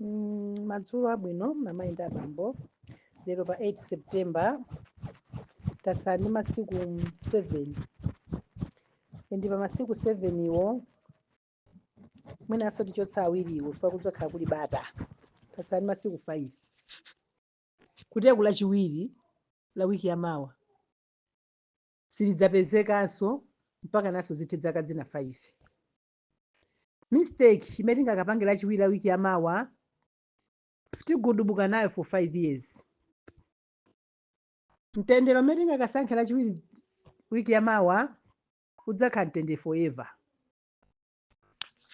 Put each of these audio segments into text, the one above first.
Madzulo abwino, amayi ndi abambo. Lero pa 8 September, tatsala ndi masiku 7, and pa masiku 7 iwo mwinanso tichotsa awiriwo chifukwa kudzakhala kuli bata, tatsala ndi masiku 5. Kuteku Lachiwiri la wiki yamawa silidzapezekanso mpaka naso zithe zaka zina 5. Mistake imene tingakapange Lachiwiri la wiki yamawa, tigudubuka nayo for 5 years. Mtendere umene tingakasankhe Lachiwiri wiki yamawa udzakhala mtendere forever.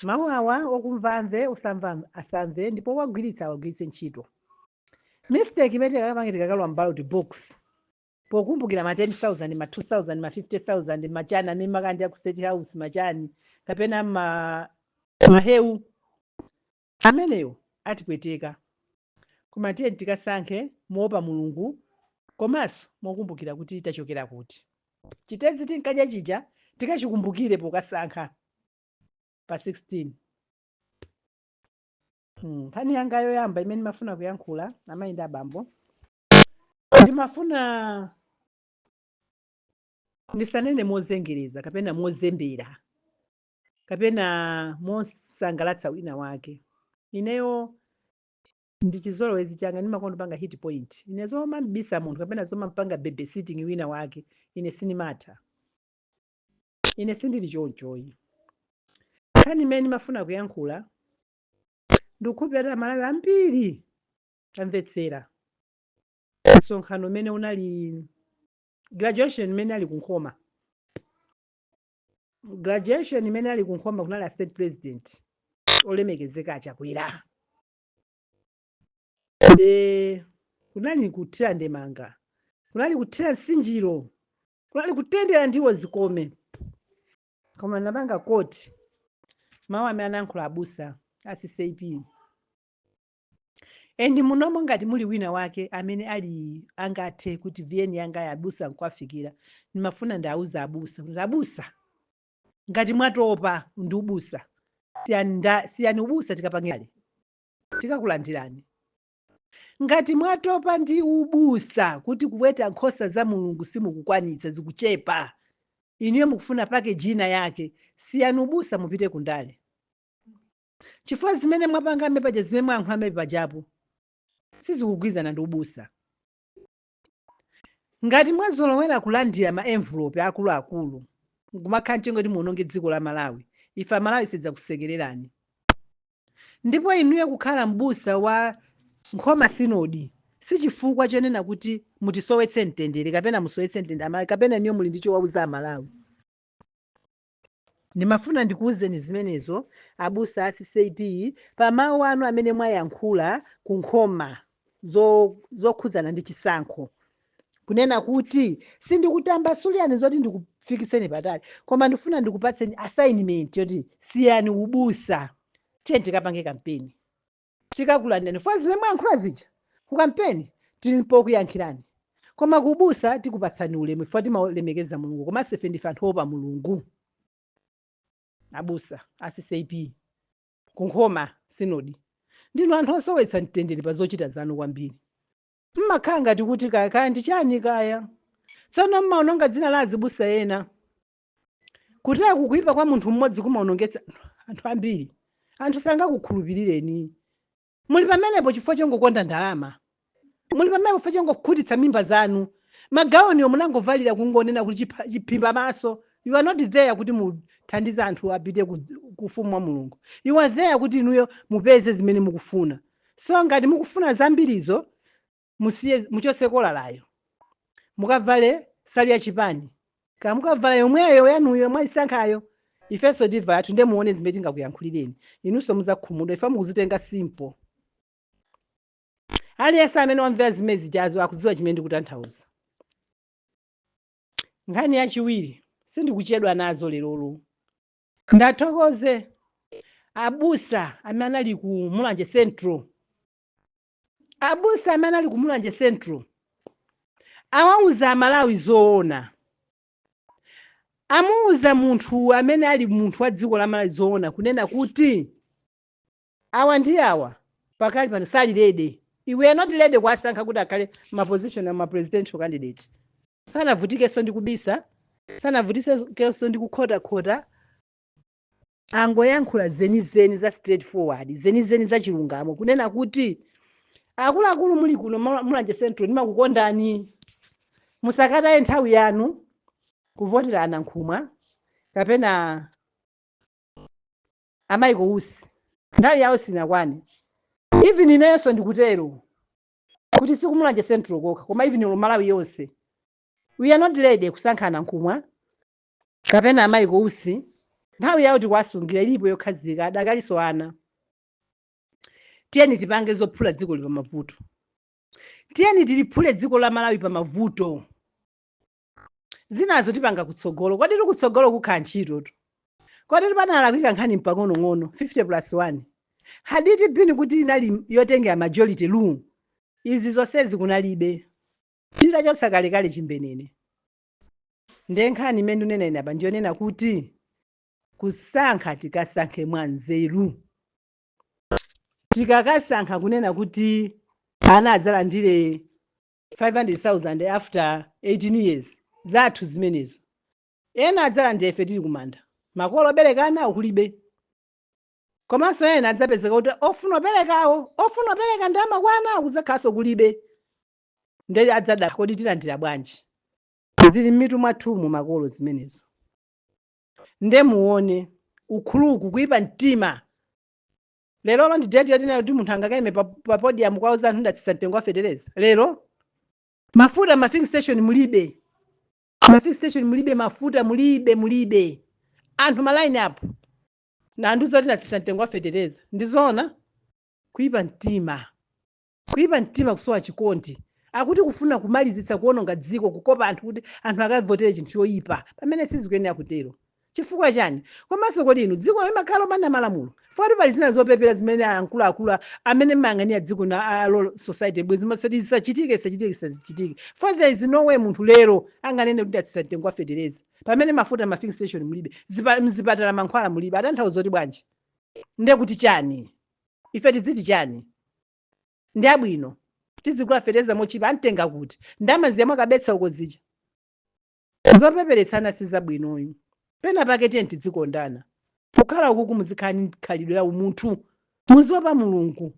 Mawu awa, okumva amve, osamva asamve, ndipo wagwiritsa awagwiritse ntchito. Mistake imene tingakapange tikakalowa m'ballot box pokumbukira ma 10,000, ma 2000, ma 50,000, machani amene makandi aku State House, machani kapena ma mahewu amenewo, atipweteka. Koma tiye tikasankhe moopa Mulungu komanso mokumbukira kuti tachokera kuti. Chitedzi tinkadya chija tikachikumbukire pokasankha pa 16. Nkhani yanga yoyamba imene ndimafuna kuyankhula, amayi ndi abambo, ndimafuna ndisanene mozengereza kapena mozembera kapena mosangalatsa wina wake. Ineyo ndi chizolowezi changa, ndimakonda kupanga hit point. Ine zomambisa munthu kapena zomampanga babysitting wina wake, ine sinimatha, ine sindili chonchoyi. Nkhani imene ndimafuna kuyankhula, ndikukhulupirira Amalawi ambiri tamvetsera msonkhano umene unali graduation imene ali kunkhoma. Graduation imene ali kunkhoma, kunali a State President olemekezeka Achakwera. Kunali kuthira ndemanga, kunali kuthira msinjiro, kunali kutendera ndiwo zikome. Koma ndapanga quote mawu amene anayankhula abusa a CCAP. And munomo ngati muli wina wake amene ali angathe kuti VN yanga ya abusa nkwafikira, ndimafuna ndiauza abusa kuti, abusa, ngati mwatopa ndi ubusa, siyani, siyani ubusa, tikapange tikakulandirani. Ngati mwatopa ndi ubusa, kuti kuweta nkhosa za Mulungu simukukwanitsa, zikuchepa, inuyo mukufuna package ina yake, siyani ubusa mupite kundale, chifukwa zimene mwapanga ame paja, zimene mwayankhula ame pajapo, sizikugwizana ndi ubusa. Ngati mwazolowera kulandira ma envelope akuluakulu nkumakhala mchengo kuti muononge dziko la Malawi, ife Amalawi sidzakusekererani. Ndipo inuyo kukhala mbusa wa Nkhoma Sinodi si chifukwa chonena kuti mutisowetse mtendere kapena musowetse mtendere Amalawi, kapena inuyo muli ndi chowauza Amalawi. Ndimafuna ndikuwuzeni zimenezo, abusa a CCAP, pa mawu anu amene mwayankhula ku Nkhoma zokhudzana ndi chisankho, kunena kuti sindikutambasulirani zoti ndikufikiseni patali, koma ndifuna ndikupatseni assignment yoti siyani ubusa, tiye tikapange kampeni, tikakulandirani. Funa zimene mwayankhula zija ku kampeni tilipo kuyankhirani, koma kubusa tikupatsani ulemu ifo timalemekeza Mulungu, komanso ife ndife anthu opa Mulungu. Abusa a CCAP kunkhoma Sinodi, ndinu anthu osowetsa mtendere pa zochita zanu kwambiri. Mmakhala ngati kuti kaya kaya ndi chani kaya, tsono mmaononga dzina la azibusa ena. Kutera kukuipa kwa munthu mmodzi kumaonongetsa anthu ambiri. Anthu sangakukhulupirireni. Muli pamenepo chifukwa chongokonda ndalama, muli pamenepo chifukwa chongokhutitsa mimba zanu. Magauniwo munangovalira kungonena kuti chiphimba maso. You are not there kuti muthandize anthu apite ku ufumu wa Mulungu. You are there kuti inuyo mupeze zimene mukufuna. So ngati mukufuna zambirizo, musiye, muchotse kolalayo, mukavale salu ya chipani, kaya mukavala yomweyo yanuyo mwayisankhayo, ifenso tivala yathu, ndiye muone zimene tingakuyankhulireni. Inunso muzakhumudwa ife mukuzitenga simple. Aliyense amene wamvera zimene zijazo akudziwa chimene ndikutanthauza. Nkhani yachiwiri, sindikuchedwa nazo lerolo, ndathokoze abusa amene anali ku Mulanje Central. Abusa amene anali ku Mulanje Central awauza Amalawi zoona, amuuza munthu amene ali munthu wa dziko la Malawi zoona, kunena kuti awa ndi awa. Pakali pano sali ready. We are not ready kuwasankha kuti akhale ma position ma presidential candidate. Sanavutikenso ndi kubisa, sanavutikenso ndi kukhotakhota, angoyankhula zenizeni za straightforward, zenizeni za chilungamo, kunena kuti akuluakulu muli kuno Mulanje Central, ndimakukondani, musakataye nthawi yanu kuvotera anankhumwa kapena a Michael Usi, nthawi yawo sinakwane. Even inenso ndikutero kuti sikumulanje Central kokha, koma even Malawi yonse, we are not ready kusankha anankhumwa kapena a Michael Usi. Nthawi yawo tikuwasungira, ilipo yokhazika, adakaliso ana. Tiyeni tipange zophula dziko li pamavuto, tiyeni tiliphule dziko la Malawi pamavuto. Zinazo tipanga kutsogolo. Kodi tikutsogolo kukhala ntchito tu? Kodi tipanalakwika nkhani mpang'onong'ono 50 plus 1 had it been kuti inali yotengera majority rule, izi zonsezi kunalibe, titachotsa kalekale chimbenene. Ndiye nkhani imene ndinena ine apa ndiyonena kuti kusankha tikasankhe mwanzeru. Tikakasankha kunena kuti ana adzalandire 500,000 after 18 years, zathu zimenezo. Ena adzalandira ife tili kumanda, makolo oberekana akulibe. Komanso ena adzapezeka kuti ofuna operekawo, ofuna opereka ndalama kwa ana akudzakhalanso kulibe, ndeli adzada. Kodi tilandira bwanji? Zili m'mitu mwathumu makolo zimenezo. Nde muone ukhuluku, kuipa mtima. Lero ndi date yotinena kuti munthu angakaime pa podium kwauza anthu ndatsitsa mtengo wa fetereza. Lero mafuta ma filling station mulibe, ma filling station mulibe mafuta, mulibe, mulibe. Anthu ma line up na andiuza kuti ndatsitsa mtengo wa fetereza. Ndizoona? Kuipa mtima, kuipa mtima, kusowa chikondi, akuti kufuna kumalizitsa kuononga dziko, kukopa anthu kuti anthu akavotere chinthu choyipa pamene sizikuyenera kutero. Chifukwa chani? Komanso kodi inu dziko limakhala lopanda malamulo? Foti pali zina zopepera zimene akuluakulu amene mayang'anira dziko na a law society bwezi masati zisachitike, zisachitike, zisachitike. For there is no way munthu lero anganene kuti atsitsa mtengo wa fetereza pamene mafuta ma filling station mulibe, mzipatala mankhwala mulibe. Atanthauza kuti bwanji? Ndiye kuti chani? Ife tidziti chani? Ndi abwino tizigula fetereza mochipa, amtenga kuti ndamaziya mwakabetsa uko zija. Zopeperetsana sizabwinoyu. Pena pake tiye tizikondana. Kukhala ukuku muzikhala ndi khalidwe la umunthu, muziopa Mulungu.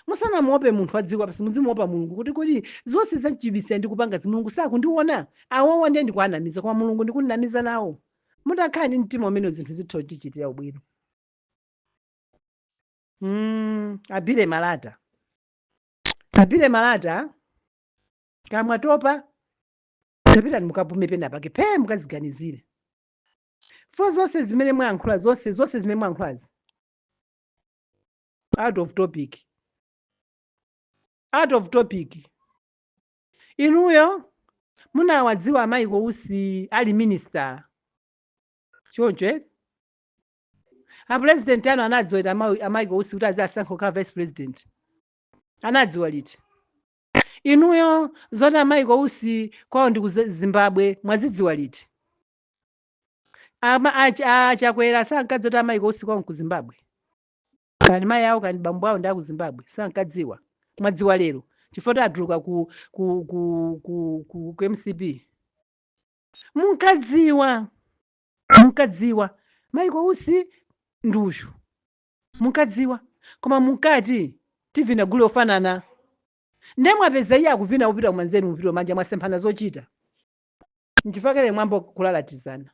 Musanamuope munthu wa dziko lapansi, muzimuopa Mulungu kuti kodi zonse zachibisa ndikupanga zi Mulungu sakundiona? Awowo ndiye ndikuanamiza, koma Mulungu ndikundinamiza nawo? Mutakhala ndi mtima umene, zinthu zitha kutichitira ubwino. Abile Malata, abile Malata, kamwatopa, tapitani mukapume pena pake phe, mukaziganizire fo zonse zimene mwayankhula, zonse zonse zimene mwayankhulazi, out of topic, out of topic. Inuyo munawadziwa a Michael Usi ali minister choncho, eh? A president anu anadziwa kuti a Michael Usi kuti azisankha kukhala vice president, anadziwa liti? Inuyo zoti a Michael Usi kwawo ndi ku Zimbabwe mwazidziwa liti? Achakwera sankadziwa kuti a Michael Usi kwawo ku Zimbabwe, kani mayi awo kani bambo awo ndi aku Zimbabwe, sankadziwa. Mwadziwa lero chifukwa kuti atuluka ku MCP. Munkadziwa, munkadziwa Michael Usi nduchu, munkadziwa, koma munkati tivina gule ofanana. Ndiye mwapeza iye akuvina kupita kumanzere, mupita kumanja, mwasemphana zochita. Nchifukwa kale mwambo kulalatizana.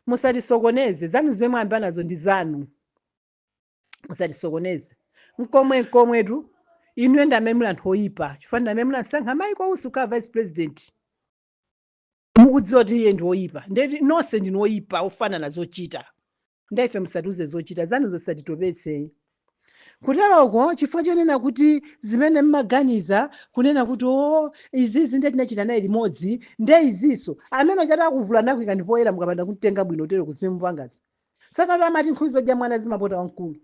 Musatisokoneze. Zanu zimene mwayamba nazo ndi zanu, musatisokoneze nkomwe nkomwetu. Inuyo ndi amene muli anthu oyipa, chifukwa ndi amene munasankha Michael Usi kukhala vice president mukudziwa kuti iye ndi woyipa. Ndeti nonse ndinu oyipa ofanana zochita. Ndaife musatiuze zochita, zanu zisatitopetse kuteroko, chifukwa chonena kuti zimene mmaganiza kunena kuti o izizi ndiye tinachita naye limodzi, nde izinso amene ochati akuvula nakuika ndipoyera. Mukapanda kutenga bwino tero kuzimene mupangazo, sakati amati nkhuyu zodya mwana zimapota wamkulu.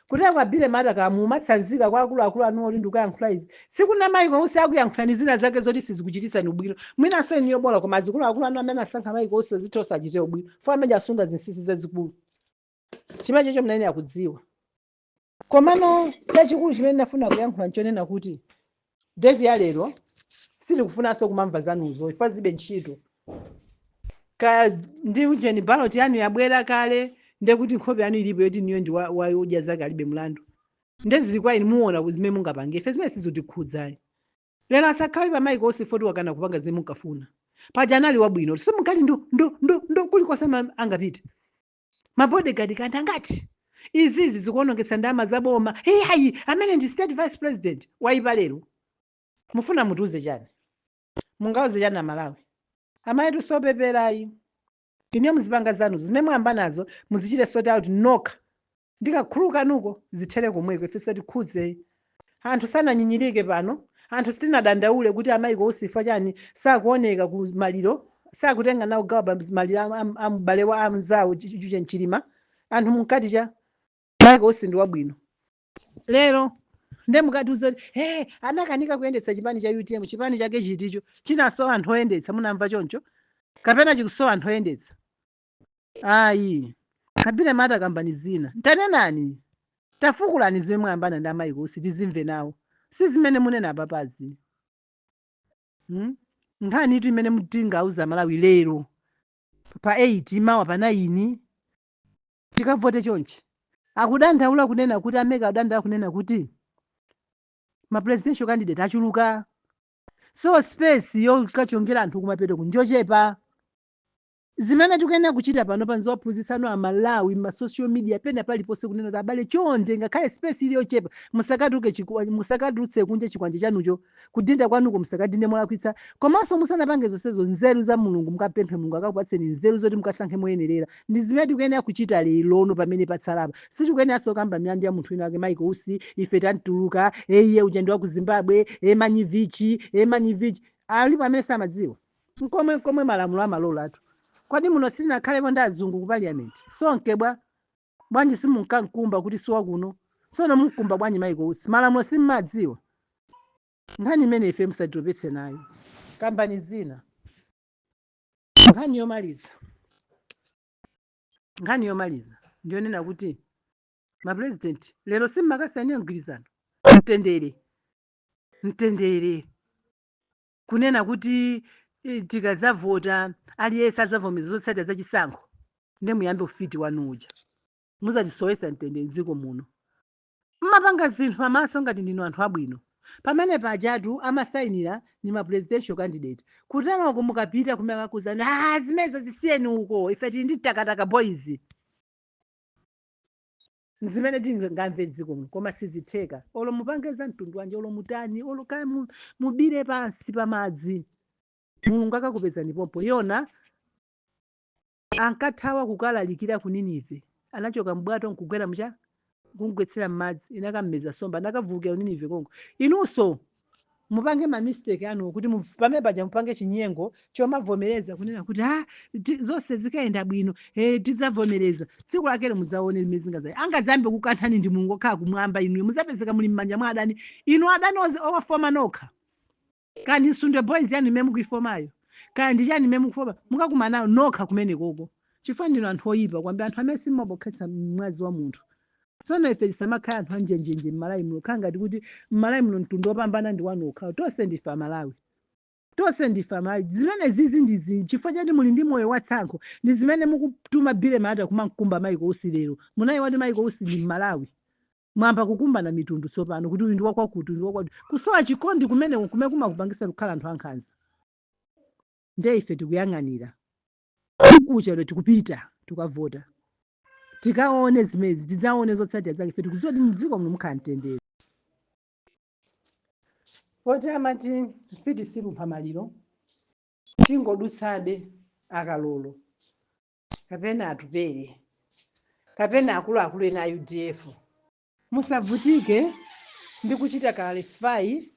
Kutero kwabile mata kamumatsanzika kwa akuluakulu anu oti ndikuyankhula izi sikuna Michael Usi akuyankhulani zina zake zoti sizikuchitisani ubwino. Mwinanso iniyo bola, koma azikuluakulu anu amene asankha Michael Usi zithu osachite ubwino fo amene asunga zinsinsi zazikulu. Chimene chocho mnayenera kudziwa. Komano chachikulu chimene ndafuna kuyankhula nchonena kuti date ya lero sitikufunanso kumamva zanuzo, ifa zibe ntchito. Kaya ndi ujeni, ballot yanu yabwera kale, ndekuti nkhope yanu ilipo yoti niyo ndi wa udya zake alibe mlandu. Ndezili kwa inu, muona zimene mungapange. Ife zimene sizitikhudzayi. Lero asakhale pa Michael Usi foti wakana kupanga zimene munkafuna. Paja anali wabwino, simunkali ndo ndo ndo ndo kulikonse angapite, mabodyguard kanthu angati. Izizi zikuonongetsa ndalama zaboma. Iyayi, amene ndi state vice president waipa lero. Mufuna mutiuze chani? Mungauze chani Amalawi? Amayi tusopeperayi, ine muzipanga zanu zimene mwayamba nazo, muzichite sort out nokha. Ndikakhulukanuko zithere komweko, ife satikhudze. Anthu sananyinyirike pano, anthu sitinadandaule kuti a Michael Usi chani sakuoneka ku maliro, sakutenga nawo gawo pa maliro a m'bale wa amzawo Chilima. Anthu munkati cha Michael Usi ndi wabwino. Lero nde mukatiuza kuti hey, anakanika kuyendetsa chipani cha UTM. Chipani chake chiticho chinasowa anthu oyendetsa? Munamva choncho kapena chikusowa anthu oyendetsa? Ayi, kapita mata kambani zina, tanenani, tafukulani zimene mwayambana ndi a Michael Usi, tizimve nawo, si zimene munena apapazi, Nkhani itu imene mutingauza Malawi lero pa 8, mawa pa 9 tikavote chonchi. Akudandaula kunena kuti ameka akudandaula kunena kuti ma presidential candidate achuluka, so space yokachongera anthu kumapeto kunjochepa. Zimene tikuyenera kuchita pano pa nzowaphunzitsano Amalawi ma social media pena paliponse kunena kuti abale, chonde, ngakhale space ili yochepa, musakatuluke musakatulutse kunja chikwanje chanucho. Kudinda kwanuko musakadinde molakwitsa. Komanso musanapange zonsezo, nzeru za Mulungu mukapemphe Mulungu akakupatseni nzeru zoti mukasankhe moyenerera. Ndi zimene tikuyenera kuchita lerono pamene patsalapa. Sitikuyeneranso kamba milandu ya munthu wina wake Michael Usi. Ife tantuluka, iye uja ndi wa ku Zimbabwe, manyivichi, manyivichi alipo amene samadziwa nkomwe nkomwe malamulo amalola atu. Kodi muno sitinakhalepo ndi azungu ku parliament sonke bwa? Bwanji simunkankumba kuti siwa kuno? Tsono munkumba bwanji Michael Usi? Malamulo simmadziwa? Nkhani imene ife musatitopetse nayo, kambani zina. Nkhani yomaliza, nkhani yomaliza ndiyonena kuti mapresident lero simmakasayinira mgwirizano, mtendere, mtendere, kunena kuti tikazavota aliyense azavomereza zotsatira zachisankho. Nde muyambe ufiti wanu uja, muzatisowetsa mtendere mdziko muno. Mmapanga zinthu pamaso ngati ndinu anthu abwino. Pamene pajatu amasayinira ni ma presidential candidate. Kutalako mukapita kumene akakuzani, ah, zimenezo zisiyeni uko, ife tili ndi Takataka Boys. Zimene tingamve mdziko muno, koma sizitheka. Olo mupange za mtundu wanje, olo mutani, olo kaya mubire pansi pamadzi, Mulungu akakupezani pompo. Yona ankathawa kukalalikira ku Ninive, anachoka mbwato nkugwera mucha kugwetsera m'madzi, inakammeza somba, anakavulukira ku Ninive konko. Inunso mupange ma mistake anu kuti pamene paja mupange chinyengo chomavomereza kunena kuti ah, zonse zikayenda bwino, tidzavomereza tsiku lakelo. Mudzaone zimene zingazayi angadzambe kukanthani ndi Mulungu okhala kumwamba. Inuyo mudzapezeka muli m'manja mwa adani inu, adani owafoma nokha. Kandi Nsundwe Boys yanu imene mukuifomayo, kaya ndi chani imene mukufoma, mukakumana nayo nokha kumene koko, chifukwa ndinu anthu oyipa kwambiri, anthu amene simumabokhetsa mwazi wa munthu. Tsono ife tisamakhala anthu anjenjenje m'Malawi muno, khala ngati kuti m'Malawi muno mtundu wopambana ndi wanu okhawo. Tonse ndife Amalawi, tonse ndife Amalawi. Zimene zizi ndizi chifukwa chati muli ndi moyo watsankho, ndi zimene mukutuma Billy Malata kumamkumba Michael Usi lero. Munayiwati Michael Usi ndi Mmalawi. Mwamba kukumbana mitundu tsopano kuti uyu ndi wakwakuti, uyu ndi wakwakuti. Kusowa chikondi kumene kumene kumakupangisa kukhala anthu ankhanza. Nde ife tikuyang'anira kuchero, tikupita tikavota, tikaone zimezi, tidzaone zotsatira zake. Ife tikudziwa kuti mdziko muno mukhala mtendere. Poti amati mfiti silumpha maliro, tingodutsabe. Akalolo kapena Atupere kapena akuluakulu ena a UDF, musavutike ndi kuchita clarify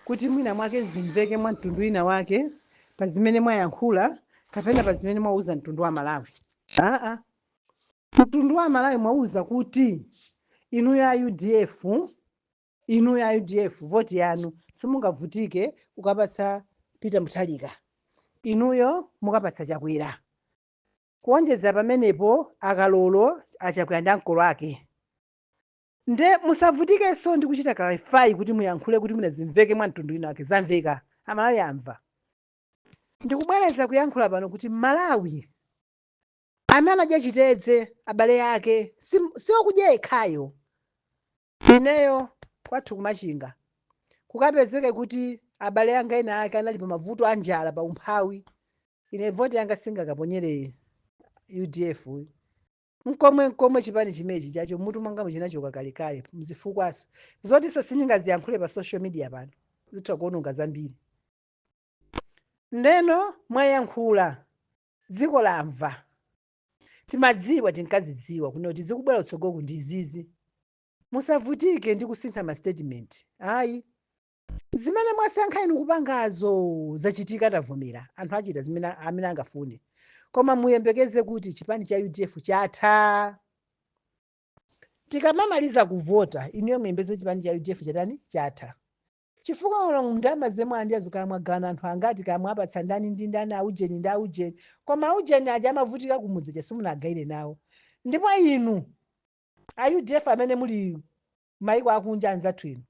kuti mwina mwake zimveke mwa mtundu wina wake pa zimene mwayankhula kapena pa zimene mwauza mtundu wa Malawi. Aa, mtundu wa Malawi mwauza kuti inuyo a UDF, inuyo a UDF, voti yanu simungavutike kukapatsa Peter Mutharika, inuyo mukapatsa Chakwera. Kuonjeza pamenepo, akalolo aChakwera ndi ankolo ake. Nde musavutikenso ndi kuchita clarify kuti muyankhule kuti munazimveke mwa mtundu wina wake. Zamveka, Amalawi amva. Ndikubwereza kuyankhula pano kuti Malawi amene anadya chitedze, abale ake siokudya yekhayo. Ineyo kwathu kumachinga kukapezeke kuti abale anga ena ake anali pa mavuto a njala, pa umphawi, ine voti yanga singakaponyere UDF nkomwe nkomwe. Chipani chimechi chacho mutu mwanga muchinachoka kalekale, mzifukwaso zotinso sindingaziyankhule pa social media pano, zitha kuononga zambiri. Ndeno mwayankhula, dziko lamva. Timadziwa, tinkazidziwa kuno kuti zikubwera kutsogoloku ndi izizi. Musavutike ndi kusintha ma statement, ayi. Zimene mwasankha inu kupangazo zachitika, tavomera. Anthu achita zimene amene angafune, koma muyembekeze kuti chipani cha UDF chatha. Tikamamaliza kuvota, inuyo muyembekeze chipani cha UDF chatani? Chatha. Chifukwa olo ndalama zemwe andiyazo, kaya mwagana anthu angati, kaya mwapatsa ndani ndi ndani, aujeni ndi aujeni, koma aujeni aja amavutika kumudzi cha simunagayire nawo. Ndipo inu a UDF amene muli maiko akunja, anzathu inu,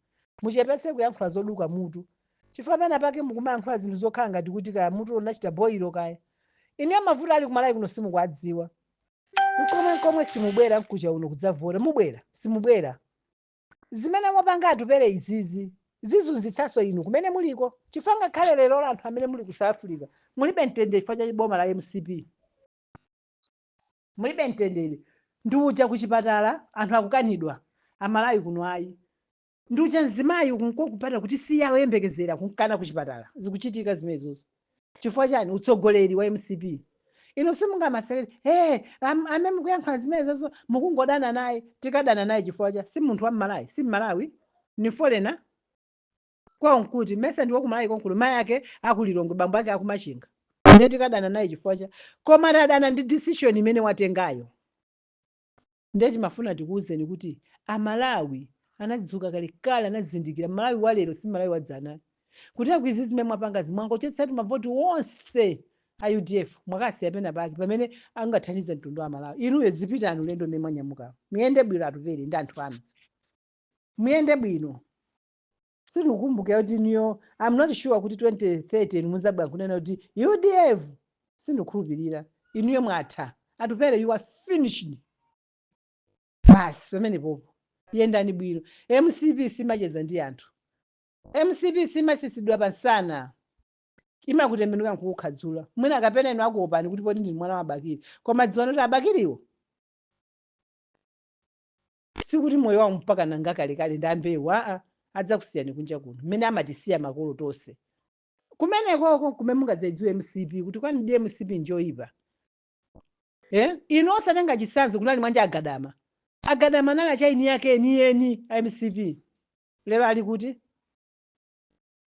muchepetse kuyankhula zoduka mutu, chifukwa pena pake mukumayankhula zinthu zokhala ngati kuti kaya mutu unachita boil kaya. Ine mavuto ali kumalawi kuno simukuwadziwa nkomwe nkomwe. Simubwera mkucha uno kudzavota, mubwera? Simubwera. Zimene mwapanga Atupere izizi zizunzitsanso inu kumene muliko, chifukwa ngakhale lero anthu amene muli ku South Africa mulibe mtendere chifukwa cha boma la MCP. Mulibe mtendere. Ndi uja kuchipatala anthu akukanidwa, Amalawi kuno ayi. Ndi uja mzimayi kunkokupata kuti siya oyembekezera kunkana kuchipatala. Zikuchitika zimenezozo chifukwa chani? Utsogoleri wa MCP. Inu simungamasere, hey, amene mukuyankhula zimenezozo mukungodana naye. Tikadana naye chifukwa cha si munthu wa Mmalawi? Si Mmalawi, ni foreigner. Kwawo nkuti mese ndiwo kumalawi konkuno, mayi ake akulilongwe, bambo ake akumachinga. Ndiye tikadana naye chifukwa cha? Koma tadana ndi decision imene watengayo. Ndiye timafuna tikuwuzeni kuti Amalawi anadzuka kalekale, anazindikira. Malawi wa lero si Malawi wadzana. Kuti akwizi zimene mwapangazi, mwangochotsatu mavoti wonse a UDF, mwakasiya pena pake pamene angathandize mtundu wa Malawi. Inuyo dzipitani ulendo umene mwanyamukawo, muyende bwino. Atupere ndi anthu anu, muyende bwino. Sindikukumbukira kuti inuyo, I'm not sure kuti 2030 inu muzabwera kunena kuti UDF. Sindikukhulupirira. Inuyo mwatha, Atupere, you are finished. Basi, pamene popo yendani bwino. MCP simacheza ndi anthu. MCP simasisidwa pansana, imakutembenuka nkukukhadzula. Mwina kapena inu akuopani kuti poti ndini mwana wa Abakiri, koma dziwani kuti Abakiriwo sikuti moyo wawo mpaka nanga kalekale ndi ambewu. Aa, adzakusiyani kunja kuno mmene amatisiya makolo tonse kumenekoko, kumene mungadzayidziwe MCP kuti kwani ndi MCP njoyipa. Eh? Inu osatenga chitsanzo kunali mwanja Agadama. Agadama anali achaini yake enieni a MCP. Lero ali kuti?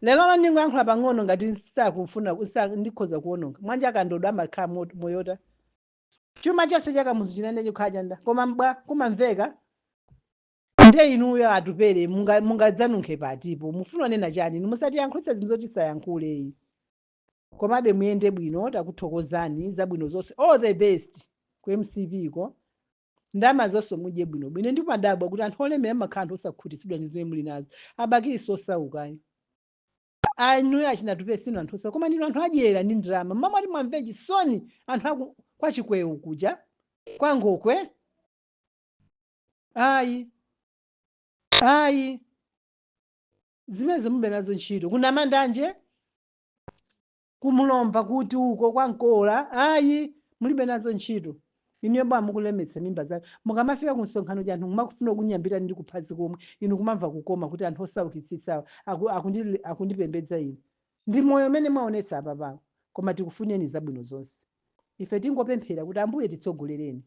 Lero ndingoyankhula pang'ono ngati sakufuna ndikhoza kuwononga. Mwanja akandodo amakhala moyota. Chuma chonse chakamuzu chinene chikhala chanda, koma mbwa kumamveka. Ndiye inuyo Atupere mungadzanunkhe patipo? Mufuna onena chani inu? Musatiyankhulitse zinthu zoti tisayankhule. Komabe muyende bwino, takuthokozani, zabwino zonse, all the best ku MCP ko. Ndalama zonse mudye bwino bwino. Ndipo madabwa kuti anthu olemera amakhala anthu osakhutitsidwa ndi zimene muli nazo. Abakili osaukayo, anuyo achinatupe sinu anthu osauka, koma ndinu anthu adyera ndi ndalama. Mmamwati mwamve chisoni anthu aku kwa Chikwewu kuja, kwa Ngokwe. Ayi, ayi, zimene mube nazo ntchito kunamandanje, kumulomba kuti uko kwa Nkola, ayi, mulibe nazo ntchito. Inuyo bwa mukulemetsa mimba zanu. Mukamafika ku msonkhano cha anthu mumakufuna kunyambira ndi kuphazi komwe, inu kumamva kukoma kuti anthu osaukitsitsawa akundipembedza ine. Ndi moyo umene mwaonetsa apa pawo. Koma tikufuneni zabwino zonse. Ife tingopemphera kuti Ambuye titsogolereni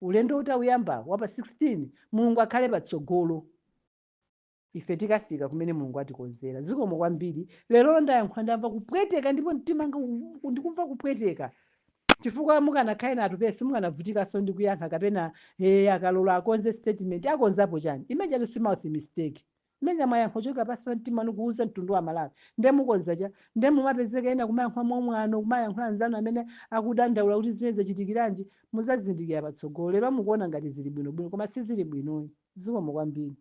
ulendo utawuyamba wapa 16. Mulungu akhale patsogolo, ife tikafika kumene Mulungu atikonzera. Zikomo kwambiri. Lero ndayankhula, ndamva kupweteka, ndipo mtima wanga ndikumva kupweteka chifukwa mukanakhala na Atupere simukanavutikanso ndi kuyankha kapena akalolo akonze statement. Akonzapo chani? Imene si mouth mistake imene mwayankha kuchoka pasi pa mtima wanu kuuza mtundu wa Malawi. Nde mukonza cha? Nde mumapezeka ena kumayankhula momwano, kumayankhula anzanu amene akudandaula kuti zimene zachitikiranji. Muzazindikira patsogolo. Lero mukuona ngati zili bwinobwino, koma sizili bwinoyi. Zikomo kwambiri.